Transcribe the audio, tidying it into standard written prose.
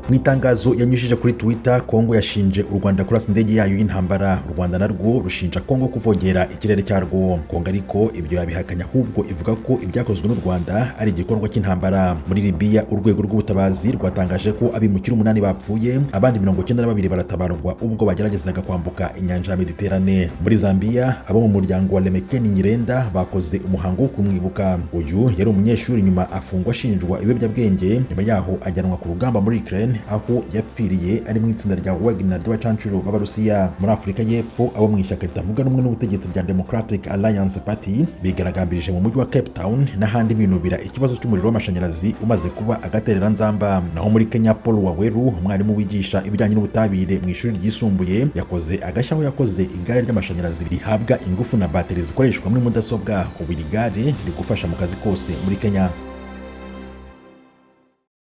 Mu itangazo yanyujije kuri Twitter, Kongo yashinje u Rwanda kurasa indege yayo y'intambara. U Rwanda narwo rushinja Kongo kuvogera ikirere cyarwo. Kongo ariko ibyo yabihakanye, ahubwo ivuga ko ibyakozwe n'u Rwanda ari igikorwa cy'intambara. Muri Libya, urwego rw'ubutabazi rwatangaje ko abimukira umunani bapfuye, abandi 92 baratabarwa ubwo bageragezaga kwambuka inyanja ya Mediterane. Muri Zambia, abo mu muryango wa Lemekeni Nyirenda bakoze umuhango wo kumwibuka. Uyu yari umunyeshuri, nyuma afungwa ashinjwa ibiyobyabwenge, nyuma yaho ajyanwa ku rugamba muri Ukraine, aho yapfiriye ari mu itsinda rya Wagner ry'abacancuro b'Abarusiya. Muri Afurika y'Epfo, abo mu ishyaka ritavuga rumwe n'ubutegetsi rya Democratic Alliance Party bigaragambirije mu mujyi wa Cape Town n'ahandi, binubira ikibazo cy'umuriro w'amashanyarazi umaze kuba agatereranzamba. Naho muri Kenya, Paul Waweru, umwarimu wigisha ibijyanye n'ubutabire mu ishuri ryisumbuye, yakoze agashya aho yakoze igare ry'amashanyarazi rihabwa ingufu na bateri zikoreshwa muri mudasobwa. Ubu iri gare riri gufasha mu kazi kose muri Kenya.